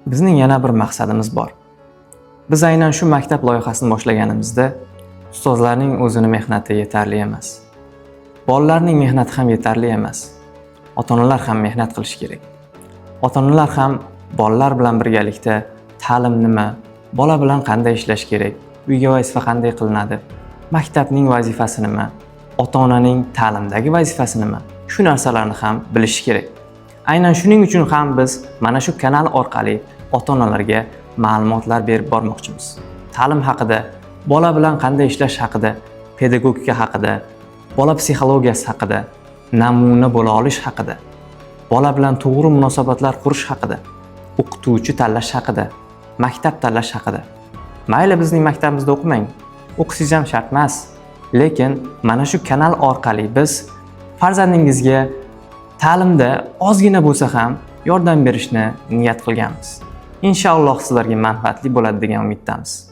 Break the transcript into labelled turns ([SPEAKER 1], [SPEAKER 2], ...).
[SPEAKER 1] Bizning yana bir maqsadimiz bor. Biz aynan shu maktab loyihasini boshlaganimizda ustozlarning o'zini mehnati yetarli emas. Bolalarning mehnati ham yetarli emas. Ota-onalar ham mehnat qilishi kerak. Ota-onalar ham bolalar bilan birgalikda ta'lim nima, bola bilan qanday ishlash kerak, uyga vazifa qanday qilinadi, maktabning vazifasi nima, ota-onaning ta'limdagi vazifasi nima, shu narsalarni ham bilishi kerak. Aynan shuning uchun ham biz mana shu kanal orqali ota-onalarga ma'lumotlar berib bormoqchimiz. Ta'lim haqida, bola bilan qanday ishlash haqida, pedagogika haqida, bola psixologiyasi haqida, namuna bo'la olish haqida, bola bilan to'g'ri munosabatlar qurish haqida, o'qituvchi tanlash haqida, maktab tanlash haqida. Mayli, bizning maktabimizda o'qimang, o'qisangiz ham shart emas, lekin mana shu kanal orqali biz farzandingizga ta'limda ozgina bo'lsa ham yordam berishni niyat qilganmiz. Inshaalloh, sizlarga manfaatli bo'ladi degan umiddamiz.